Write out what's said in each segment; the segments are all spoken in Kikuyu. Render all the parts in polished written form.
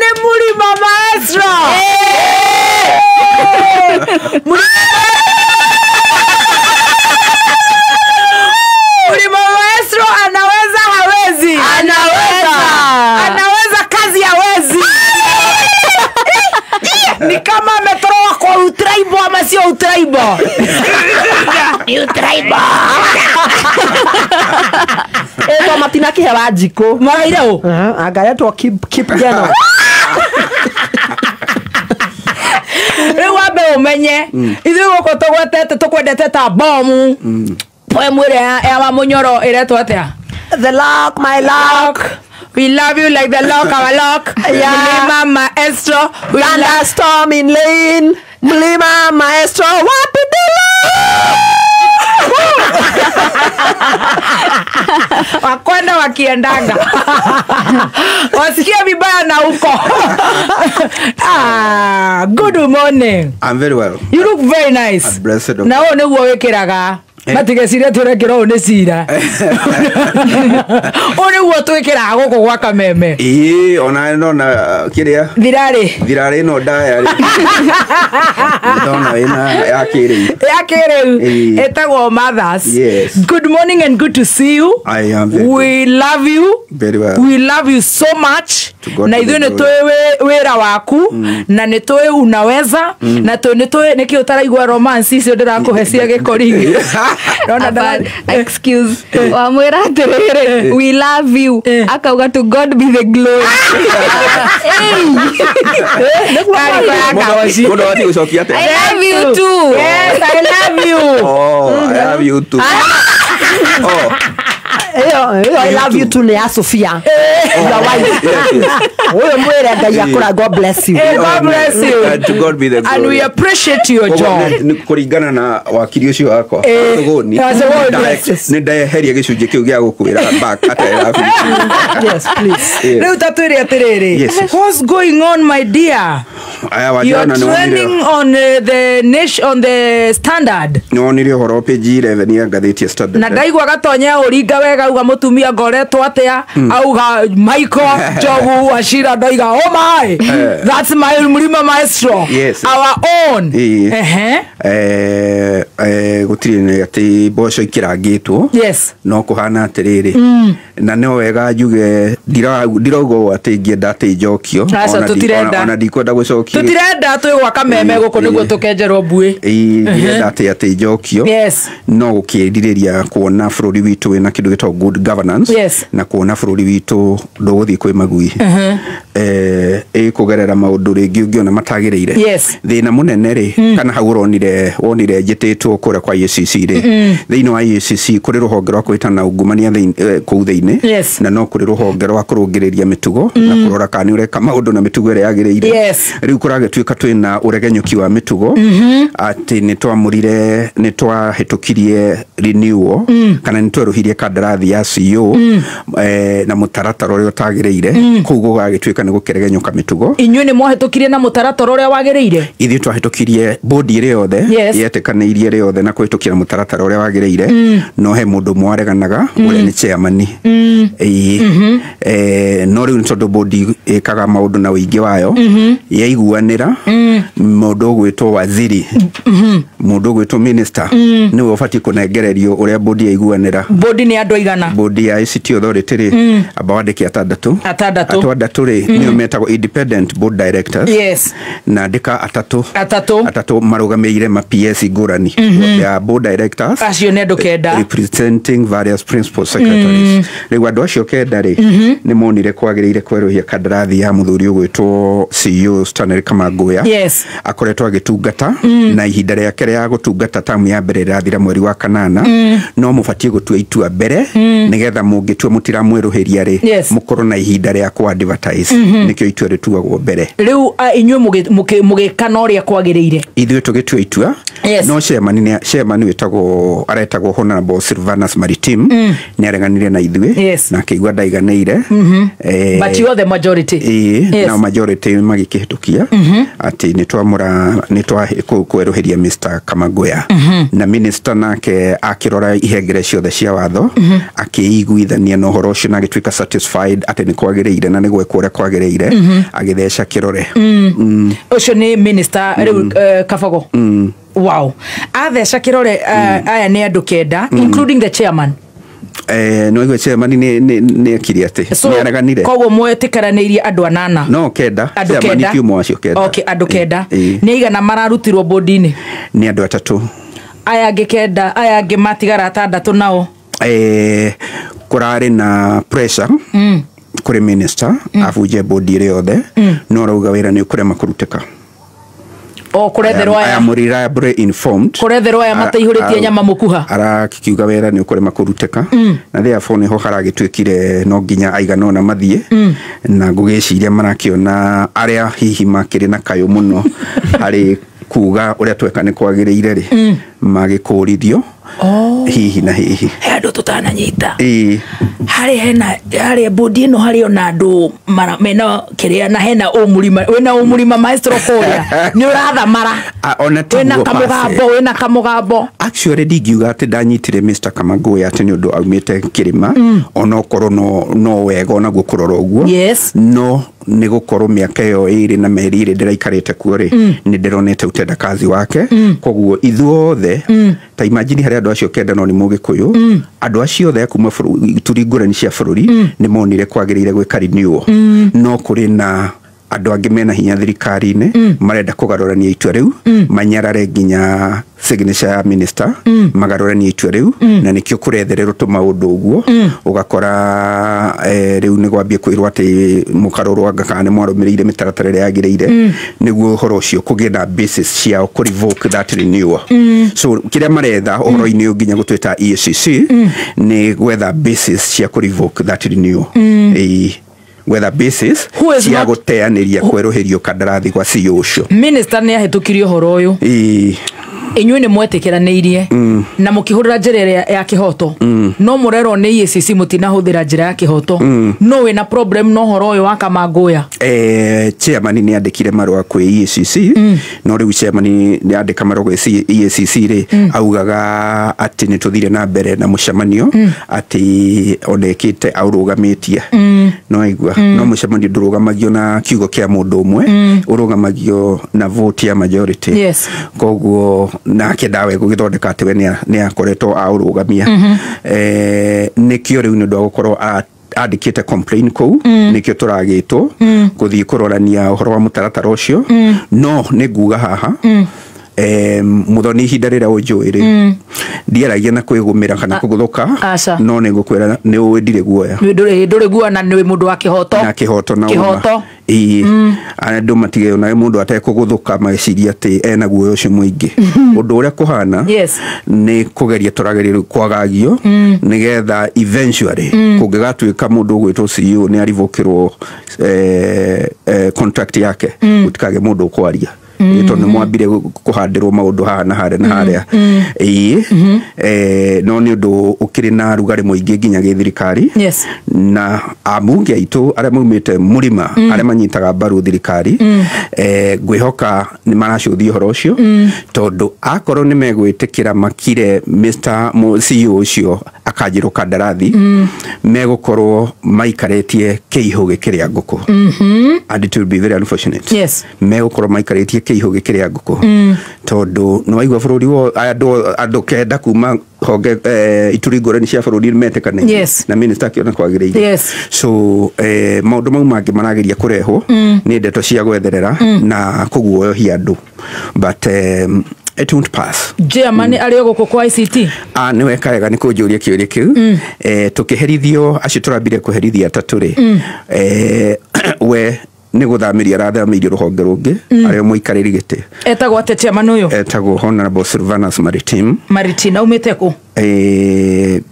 Nĩ Mũrima Maestro. Mlima Maestro anaweza hawezi? Anaweza. Anaweza kazi hawezi. Ni kama ametoroka kwa utraibo ama sio utraibo? Ni utraibo. Etwa Matina Kĩhe Wanjikũ. Maraire ũ? Anga etwo Kip Geno. Rĩu wambe ũmenye ithuĩ gũkũ tũgwetete tũkwendete ta bomu. Poem ĩrĩa ya Wamunyoro ĩretwo atĩa? The lock, my lock. We love you like the lock, our lock. Yeah. Mlima Maestro. We love Thunderstorm in lane. Mlima Maestro. Wapi dilo? Wakwenda wakiendanga. Wasikie vibaya na huko. Ah, good morning. I'm very well. You look very nice. I'm blessed of Na ũũ nĩguo wĩkĩraga. Matigeciria tũrekĩra ũũ nĩ cira. Ũũ nĩguo twĩkĩraga gũkũ gwa Kameme. Ĩĩ, ona no na kĩrĩa Thirarĩ. thirarĩ ĩno ndaya rĩ. Ndona ĩna ya kĩrĩu. Ya kĩrĩu Ĩĩ. ĩtagwo Mothers. Yes. Good morning and good to see you. I am very We love you. Very well. We love you so much. To God Na be the ithuĩ nĩ glory. tũĩ wĩra waku na nĩ tũĩ unaweza na nĩ tũĩ nĩkĩ ũtaraigua romance icio ndĩrakũhe cia gĩkori. Ndona Excuse. Wamwĩra atĩrĩrĩ, we love you. Akauga to God be the glory. Kariko ya kaoci. Mũndũ abatiĩ gũcokia atĩa? I love you too. Yes, I love you. Oh, I love you too. Oh, Ĩyo I love you too nĩ ya Sophia. Your wife. yes, yes. Ũyũ mwĩre Ngai akũra God bless you. Hey, God bless you. To God be the glory. And we appreciate your Koguo job. nĩ kũringana na wakiri ũcio wakwa Thũgũni, wa Thũgũni. nĩ ndeheria gĩcunjĩ kĩu gĩa gũkwĩra back atĩ I love you. Yes, please. Yes. Rĩu ta twĩre atĩrĩrĩ. Yes. What's going on, my dear? Aya, You're wanjana nĩ wonire- trending on the nation, on the Standard. nĩ wonire ũhoro page 11 ya ngathĩti ya Standard. Na ndaigua gatonya ũringa wega auga mũtumia ngoretwo atĩa auga Michael Njogu Wachira ndoiga oh my that's my Mlima Maestro. Yes. Our own. Ĩĩ. Ehe. Gũtirĩ nĩ atĩ mboco ikĩrangĩtwo Yes. no kũhana atĩrĩrĩ na no wega njuge ndirauga ũũ atĩ ingĩenda atĩ njokio Aca, Ona tũtirenda. ona ndikwenda gũcokio Tũtirenda twĩ gwa Kameme gũkũ nĩguo tũkenjerwo mbuĩ. Ĩĩ, ndirenda atĩ njokio Yes. no gũkĩrirĩria kuona bũrũri witũ wĩna kĩndũ gĩtagwo good governance Yes. na kuona bũrũri witũ ndũgũthiĩ kwĩ magui ĩkũgerera maũndũ rĩngĩ ũngĩona matagĩrĩire Yes. thĩna mũnene rĩ kana hau ũronire wonire njĩtĩtwo kũrĩa kwa EACC rĩ thĩinĩ wa EACC kũrĩ rũhonge rwa kũhĩtana na ungumania kũu thĩinĩ Yes. na no kũrĩ rũhonge rwa kũrũngĩrĩria mĩtugo na kũrora kana nĩ ũreka maũndũ na mĩtugo ĩrĩa yagĩrĩire Yes. rĩu kũragĩtuĩka twĩna ũregenyũki wa mĩtugo atĩ nĩ twamũrire nĩ twahĩtũkirie renewal kana nĩ twerũhirie kandarathi ya CEO na mũtaratara ũrĩa ũtagĩrĩire kũu gũgagĩtuĩka nĩ gũkĩregenyũka mĩtugo Inyuĩ nĩ mwahĩtũkirie na mũtaratara ũrĩa wagĩrĩire. ithuĩ twahĩtũkirie bodi ĩrĩ yothe Yes. yetĩkanĩirie ĩrĩ yothe na kũhĩtũkĩra mũtaratara ũrĩa wagĩrĩire no he mũndũ ũmwe wareganaga ũrĩa nĩ chairman. Ĩĩ. No rĩu nĩ tondũ bodi ĩkaga maũndũ na ũingĩ wayo yaiguanĩra mũndũ ũgwĩtwo waziri mũndũ ũgwĩtwo minister nĩwe ũbatiĩ kũnengererio ũrĩa bodi yaiguanĩra. Bodi nĩ andũ aigana? Aigana? Bodi ya ICT Authority rĩ, amba wandĩke atandatũ. Atandatũ. Atandatũ rĩ, nĩo metagwo independent board directors. Yes. Na andĩka atatũ. Atatũ. Atatũ marũgamĩrĩire ma PS ngũrani ya board directors. Acio nĩ andũ kenda. Representing various principal secretaries. Rĩu andũ acio kenda rĩ, nĩ monire kwagĩrĩire kwerũhia kandarathi ya mũthuri ũgwĩtwo CEO Stanley Kamanguya. Yes. Akoretwo agĩtungata na ihinda rĩake rĩa gũtungata tamu ya mbere rĩrathira mweri wa kanana, no mũbatiĩ gũtua itua mbere nĩgetha mũngĩtua mũtiramwerũhĩria rĩ, Yes. mũkorwo na ihinda rĩa kũ advertise. Nĩkĩo itua rĩtuagwo mbere. Rĩu inyuĩ mũgĩka na ũrĩa kwagĩrĩire. Ithuĩ tũgĩtua itua. Yes. No chairman nĩ chairman wĩtagwo, aretagwo Honorable Silvanus Maritim, nĩ areganire na ithuĩ Yes. na akĩigua ndaiganĩire. But you are the majority. Ĩĩ. Yes. Na majority magĩkĩhĩtũkia atĩ nĩ twamũra, nĩ twa kwerũhĩria Mr Kamagoya, na minister nake akĩrora ihengere ciothe cia watho, akĩiguithania na ũhoro ũcio na agĩtuĩka satisfied atĩ nĩ kwagĩrĩire na nĩ gwekwo ũrĩa kwagĩrĩire, agĩtheca kĩrore. Ũcio nĩ minister rĩu, Kabogo. Wow, atheca kĩrore. Aya nĩ andũ kenda, including the chairman. No igwe chairman nĩ ekire atĩ So nĩ areganire. Koguo mwetĩkĩranĩirie andũ anana. No kenda. Andũ Chairman kenda. ti ũmwe wacio kenda. Okay, andũ kenda. Ĩĩ. Nĩ aigana mararutirwo bodi-inĩ? Nĩ andũ atatũ. Aya angĩ kenda, aya angĩ matigara atandatũ nao? Kũrarĩ na pressure kũrĩ minister abunje bodi ĩrĩ yothe, no arauga wĩra nĩ ũkũrema kũrutĩka. O kũretherwo I aya am reliably informed. Kũretherwo aya mataihũrĩtie nyama mũkuha. Arakiuga wĩra nĩ ũkũrema kũrutĩka, na therefore nĩho haragĩtuĩkire no nginya aigana ũna mathiĩ, na ngũgĩciria marakĩona arĩa hihi makĩrĩ na kayũ mũno harĩ kuga ũrĩa tweka nĩ kwagĩrĩire rĩ, magĩkũrithio hihi na hihi. He andũ tũtananyita. Ĩĩ. Harĩ hena harĩ bodi ĩno, harĩ ona andũ mena kĩrĩa na hena ũmũrima, wĩna ũmũrima maestro kũrĩa nĩ ũrathamara. Ah, ona wĩna tiguo. Kamũgambo, wĩna kamũgambo. Actually ndingiuga atĩ ndanyitire Mr Kamagoya atĩ nĩ ũndũ aumĩte kĩrĩma, onokorwo no wega onaguo kũrora ũguo. Yes. No nĩ gũkorwo mĩaka ĩyo ĩrĩ na mĩeri ĩrĩ ndĩraikarĩte kuo rĩ, nĩ ndĩronete utenda kazi wake. Koguo ithuothe, ta imagine harĩ andũ acio kenda no nĩ mũgĩkũyũ, andũ acio othe a kuma ituri ngũrani cia bũrũri nĩ monire kwagĩrĩire gwĩka renewal, no kũrĩ na andũ angĩ mena hinya thirikari-inĩ marenda kũgarũrania itua rĩu, manyarare nginya signature ya minister, magarũranie itua rĩu, na nĩkĩo kũrethererwo tũmaũndũ ũguo. Ũgakora rĩu nĩ gwambia kwĩrwo atĩ mũkarorwo anga kana nĩ mwarũmĩrĩire mĩtaratara ĩrĩa yagĩrĩire nĩguo ũhoro ũcio kũgĩe na basis ciao kũ revoke that renewal. So kĩrĩa maretha ũhoro-inĩ ũyũ nginya gũtwĩta EACC nĩ gwetha basis cia kũ revoke that renewal. Ĩĩ, gwetha basis Who is cia gũteanĩria kwerũhĩrio kandarathi gwa CEO ũcio. Minister nĩ ahĩtũkirie ũhoro ũyũ. Ĩĩ. Inyuĩ nĩ mwetĩkĩranĩirie na mũkĩhũthĩra njĩra ĩrĩa ya kĩhoto, no mũrerwo nĩ EACC mũtinahũthĩra njĩra ya kĩhoto. No wĩna problem na ũhoro ũyũ wa Kamangũya? Chairman nĩ andĩkire marũa kwĩ EACC, no rĩu chairman nĩ andĩka marũa kwĩ EACC rĩ, augaga atĩ nĩ tũthire na mbere na mũcemanio, atĩ onekĩte aũrũgamĩtie. No aigua, no mũcemanio ndũrũgamagio na kiugo kĩa mũndũ ũmwe, ũrũgamagio na vote ya majority. Yes. Koguo nake ndawe gũgĩthondeka atĩ we nĩ akoretwo aũrũgamia. Nĩkĩo rĩu nĩ ũndũ wa gũkorwo andĩkĩte complain kũu, nĩkĩo tũragĩtwo gũthiĩ kũrorania ũhoro wa mũtaratara ũcio. No nĩ nguga haha, Muthoni, ihinda rĩrĩa ũnjũĩ rĩ, ndiaragia na kwĩgũmĩra kana kũgũthũka. Aca. No nĩ ngũkwĩra nĩ ũĩ ndirĩ guoya. Ndũrĩ guoya na nĩ mũndũ wa kĩhoto. Na kĩhoto na ũma. Kĩhoto. Ĩĩ, andũ matige ona mũndũ atekũgũthũka magĩciria atĩ ena guoya ũcio mũingĩ. Ũndũ ũrĩa kũhana Yes. nĩ kũgeria tũrageria rĩu kwagagio nĩgetha eventually kũngĩgatuĩka mũndũ ũgwĩtwo CEO nĩ arivũkĩrwo contract yake, gũtikage mũndũ ũkwaria. Ĩ, tondũ nĩ mwambire kũhandĩrwo maũndũ haha na harĩa na harĩa. Ĩĩ, no nĩ ũndũ ũkĩrĩ na rugarĩ mũingĩ nginya gĩthirikari. Yes. Na ambunge aitũ arĩa maumĩte mũrĩma, arĩa manyitaga mbaru thirikari, ngwĩhoka nĩ maracũthia ũhoro ũcio, tondũ akorwo nĩ megwĩtĩkĩra makire Mr CEO ũcio akanjĩrwo kandarathi, megũkorwo maikarĩtie kĩihũ gĩkĩrĩa ngũkũ, and it will be very unfortunate. Yes. Megũkorwo maikarĩtie kĩihũ gĩkĩrĩa ngũkũ, tondũ nĩ waigua bũrũri wo andũ kenda kuma honge ituri ngũrani cia bũrũri metĩkanĩirie na minister akĩona kwagĩrĩire. So maũndũ mau mangĩ marageria kũrehwo nĩ ndeto cia gwetherera na kũguoyohia andũ, but it won't pass. Chairman arĩ o gũkũ kwa ICT? Ah, nĩ weka wega nĩ kũnjũria kĩũria kĩu. Tũkĩherithio acio tũrambire kũherithia atatũ rĩ, we nĩ gũthamĩria arathamĩirio rũhonge rũngĩ, arĩa mũikarĩri gĩtĩ. Etagwo atĩa chairman ũyũ? Etagwo Honorable Silvanus Maritim. Maritin aumĩte kũ?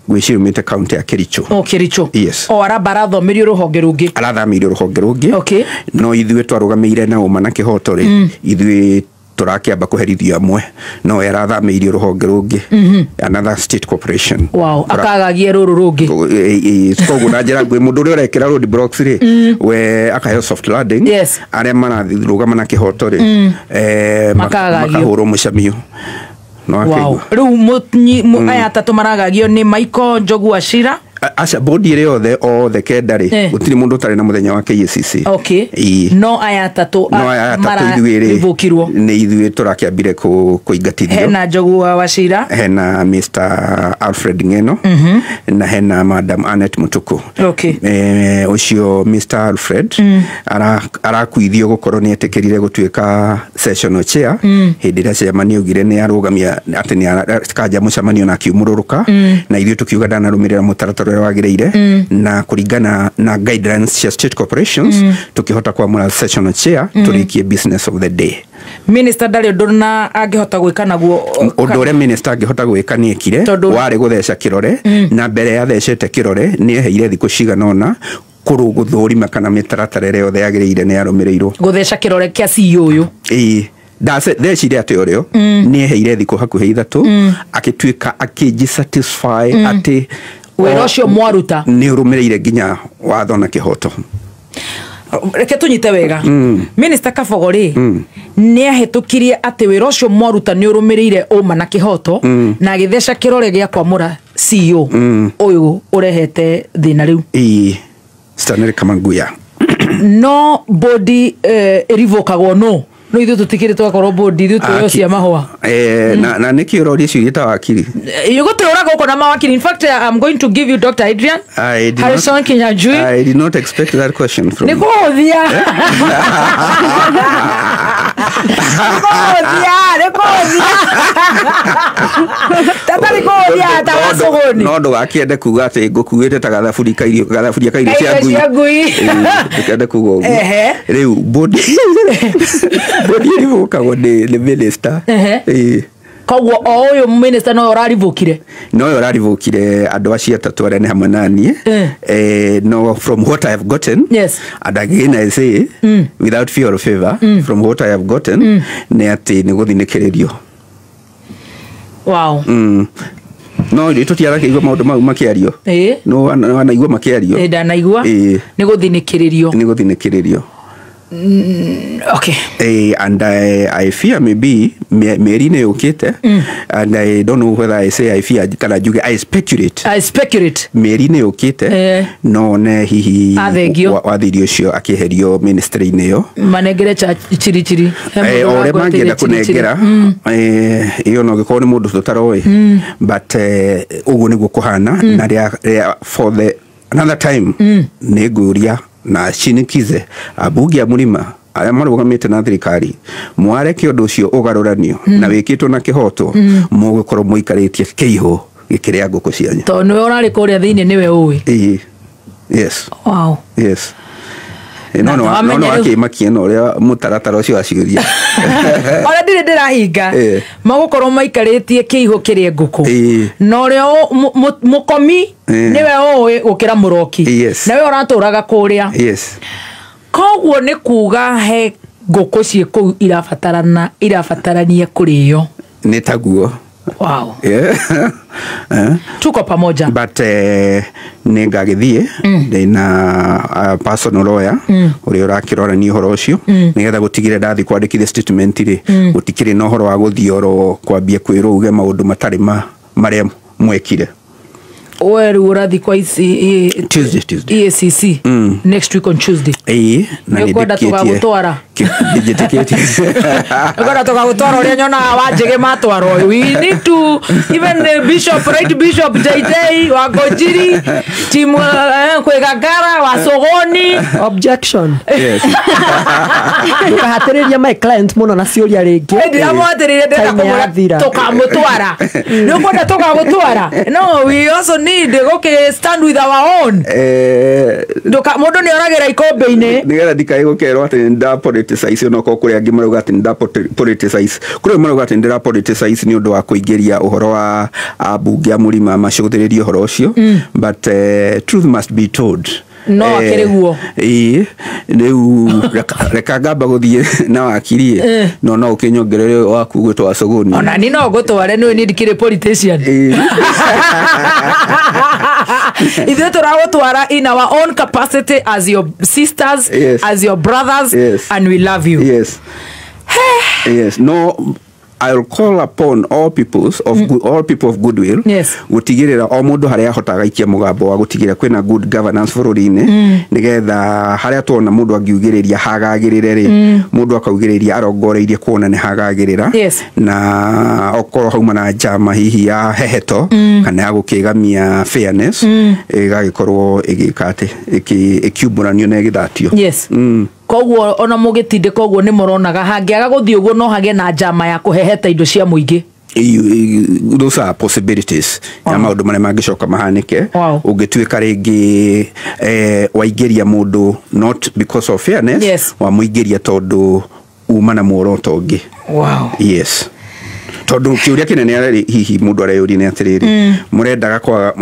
Gwĩciria umĩte kaunti ya Kericho. O Kericho? Yes. O aramba arathomirio rũhonge rũngĩ? Arathamĩirio rũhonge rũngĩ. No ithuĩ twarũgamĩire na ũma na kĩhoto rĩ, ithuĩ tũrakĩamba kũherithio amwe, no we arathamĩirio rũhonge rũngĩ, another state corporation. Wow, akagagie rũrũ rũngĩ. Koguo na njĩra nguhĩ, mũndũ ũrĩa ũrekĩra road blocks rĩ, we akaheo soft landing. Arĩa mararũgama na kĩhoto rĩ, Makagagio. Makahũrwo mũcamio no akĩigua. Rĩu aya atatũ maragagio nĩ Michael Njogu Wachira? Aca, bodi ĩrĩa yothe, othe kenda rĩ, gũtirĩ mũndũ ũtarĩ na mũthenya wa KACC. Ĩĩ. No aya atatũ No aya atatũ ithuĩ rĩ, mararivũkirwo. Nĩ ithuĩ tũrakĩambire kũingatithio. Hena Njogu wa Wachira. Hena Mr Alfred Ngeno na hena Madam Annette Mutuku. Ũcio Mr Alfred arakuithio gũkorwo nĩ etĩkĩrire gũtuĩka sessional chair hĩndĩ ĩrĩa chairman augire nĩ arũgamia atĩ nĩ kanja mũcemanio na akiumũrũrũka, na ithuĩ tũkiuga ndanarũmĩrĩra mũtaratara ũrĩa wagĩrĩire na kũringana na guidelines cia state corporations, tũkĩhota kwamũra sessional chair tũrĩkie business of the day. Minister ndarĩ ũndũ na angĩhota gwĩka naguo? Ũndũ ũrĩa minister angĩhota gwĩka nĩ ekire. Warĩ gũtheca kĩrore, na mbere ya thecete kĩrore nĩ eheire thikũ cigana ũna kũrũgũthũrima kana mĩtaratara ĩrĩa yothe yagĩrĩire nĩ yarũmĩrĩirwo. Gũtheca kĩrore kĩa CEO ũyũ? Ĩĩ, thecire atĩ ũrĩo nĩ eheire thikũ hakuhĩ 3 agĩtuĩka akĩnji satisfy atĩ wĩra ũcio mwaruta nĩ ũrũmĩrĩire nginya watho na kĩhoto. Reke tũnyite wega, minister Kabogo rĩ, nĩ ahĩtũkirie atĩ wĩra ũcio mwaruta nĩ ũrũmĩrĩire ũma na kĩhoto, na agĩtheca kĩrore gĩa kwamũra CEO ũyũ ũrehete thĩna rĩu. Ĩĩ, Stanley Kamanguya. No bodi ĩrivũkagwo no ithuĩ tũtikĩrĩ twakorwo bodi, ithuĩ twĩyo cia mahũa. Na nĩkĩ ũroria ciũria ta wakiri? Gũtũra gũkũ na mawakiri. In fact, I'm going to give you Dr. Adrian I did Harrison not, Kinyanjui. I did not expect that question from Nĩ you. kũhũthia, nĩ kũhũthia, nĩ kũhũthia tatarĩ kũhũthia ta wacũgũni. No ndũgakĩende kuga atĩ ngũkuĩte ta gathaburia ka irio, gathaburia ka irio cia Ka irio ngui. Cia ngui. Ĩĩ, ndũkende kuga ũguo. Rĩu bodi ĩrivũkagwo nĩ minister. Ĩĩ. Koguo o ũyũ minister no ũrarivũkire? No yo ũrarivũkire andũ acio atatũ arĩa nĩ hamwe na niĩ. No from what I have gotten, and again I say without fear or favor, from what I have gotten nĩ atĩ nĩ gũthinĩkĩrĩrio. No rĩ, tũtiarakĩigua maũndũ mau makĩario? No wanaigua makĩario? Ĩĩ, ndanaigua. Nĩ gũthinĩkĩrĩrio. Nĩ gũthinĩkĩrĩrio. And I fear maybe mĩeri-inĩ yũkĩte, and I don't know whether I say I fear kana njuge I speculate. I speculate. Mĩeri-inĩ yũkĩte no one hihi Athengio. Wathiri ũcio akĩeherio ministry-inĩ ĩyo. Manengere cha chiri chiri. He mũndũ O ũrĩa ũrangwatĩire mangĩenda chiri chiri. kũnengera, ĩyo no gĩkorwo nĩ mũndũ tũtaroĩ, but ũguo nĩguo kũhana, na rĩa for the another time nĩ ngũria na shinikize ambunge a mũrima arĩa marũgamĩte na thirikari, mwareke ũndũ ũcio ũgarũranio na wĩkĩtwo na kĩhoto, mũgũkorwo mũikarĩtie kĩihũ gĩkĩrĩa ngũkũ cianyu. Tondũ nĩwe ũrarĩ kũrĩa thĩinĩ, nĩwe ũĩ. Ĩĩ. Yes. Yes. Na No no tũwamenye no rĩu. Akĩmakia na ũrĩa mũtaratara ũcio wa ciũria. Ona ndirĩ ndĩrahinga. Magũkorwo maikarĩtie kĩihũ kĩrĩe ngũkũ, na ũrĩa mũkomi nĩwe ũĩ gũkĩra mũroki, na we ũratũraga kũrĩa. Koguo nĩ kuga he ngũkũ ciĩ kũu irabatarana, irabatarania kũrĩo. Nĩ taguo. Tuko pamoja. But nĩ ngagĩthiĩ ndĩna personal lawyer ũrĩa ũrakĩrorania ũhoro ũcio, nĩgetha gũtigĩrĩra ndathiĩ kwandĩkithia statement rĩ, gũtikĩrĩ na ũhoro wa gũthiĩ oro kwambia kwĩrwo uge maũndũ matarĩ ma marĩa mwekire. We rĩu ũrathiĩ kwa ici Tuesday, Tuesday. EACC next week on Tuesday? Ĩĩ, na Nĩ ũkwenda nĩndĩkĩtie tũgagũtwara? Njĩtĩkĩtie. Ngora tũgagũtwara ũrĩa nyonaga Wanjĩgĩ matwarwo. We need to even the bishop, right, Bishop JJ wa Ngũnjiri, timu Kwĩgangara wa Sogoni. Objection. Yes. Ndũkahatĩrĩrie my client mũno na ciũria rĩngĩ. Ndiramwathĩrĩire, ndĩrenda Time kũmwĩra yathira. tũkamũtwara. Nĩ ũkwenda tũgagũtwara? No, we also need gũkĩ stand with our own. Mũndũ nĩ oragĩra ikũmbĩ-inĩ. Nigetha ndikae gũkerwo atĩ nĩ nda politicize, onokorwo kũrĩ angĩ marauga atĩ nĩ nda politicize, kũrĩ marauga atĩ nĩ ndĩra politicize nĩ ũndũ wa kũingĩria ũhoro wa ambunge a mũrima macũthĩrĩrie ũhoro ũcio, but truth must be told. No akĩrĩ guo. Ĩĩ, rĩu reka ngamba gũthiĩ na wakiri, no ũkĩnyongerere waku gwĩtwo Wacũgũni. Ona ni no ngũtware, nĩ niĩ ndikĩrĩ politician. Ithuĩ tũragũtwara in our own capacity as your sisters, as your brothers, and we love you. Yes. No, I'll call upon all peoples of good, all people of goodwill gutigirira o mundu haria ahotaga ikia mugambo wa gutigirira kwina good governance bururi-ini, nigetha haria tuona mundu angiugiriria hagagirire ri, mundu akaugiriria arongoreirie kuona ni hagagirira. Na okorwo hauma na njama hihi ya heheto kana ya gukigamia fairness, igagikorwo igika ati ikiumburanio na igithatio. Koguo ona mũgĩtindĩka ũguo nĩ mũronaga hangĩaga gũthiĩ ũguo no hagĩe na njama ya kũheheta indo cia mũingĩ. Those are possibilities ya maũndũ marĩa mangĩcoka mahanĩke. Ũngĩtuĩka rĩngĩ waingĩria mũndũ not because of fairness, wamũingĩria tondũ uma na muoroto ũngĩ. Yes, tondũ kĩũria kĩnene arĩ hihi mũndũ areyũria nĩ atĩrĩrĩ, mũrendaga kwaga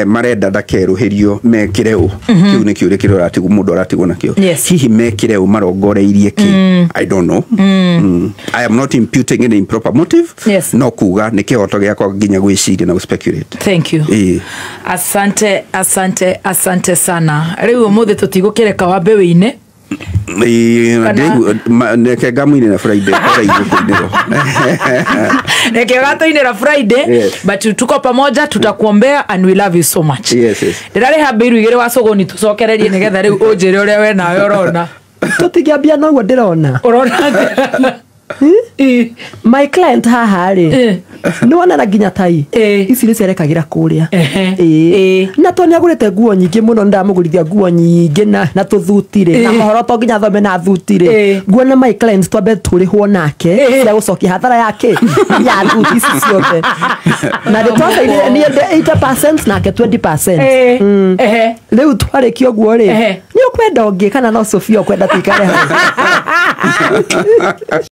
marenda ndakerũhĩrio mekĩre ũ? Kĩu nĩ kĩũria kĩrĩa ũratigwo, mũndũ aratigwo nakĩo. Hihi mekĩre ũ, marongoreirie kĩ? I don't know. I am not imputing any improper motive. No kuga nĩ kĩhoto gĩakwa nginya gwĩciria na gũspeculate. Thank you. Ĩĩ. Asante, asante, asante sana. Rĩu ũmũthĩ tũtigũkĩreka wambe wĩine. Ĩĩ, na reke ngamũinĩra na Friday, kora igũkũinĩrwo. Reke gatũinĩra Friday. But tuko pamoja, tutakuombea and we love you so much. Yes. Ndĩrarĩha mbĩru igĩrĩ wa Sogoni tũcokererie nĩgetha rĩu ũnjĩre ũrĩa we nawe ũrona. Tũtingĩambia noguo ndĩrona. Ũrona atĩa? Ĩ. My client haha rĩ, nĩ wona nginya tai ici nĩ ciarekagĩra kũrĩa. Ĩĩ. Na to nĩ agũrĩte nguo nyingĩ mũno, nĩ ndamũgũrithia nguo nyingĩ na tũthuti rĩ, na mohoro to nginya thome na thuti rĩ. Nguona my client twambe tũrĩhwo nake cia gũcokia hathara yake ya thuti ici ciothe, na nĩ twacainire niĩ 80% nake 20%. Rĩu twarĩkia ũguo rĩ, nĩ ũkwenda ũngĩ kana no Sofia ũkwenda tũikare hau?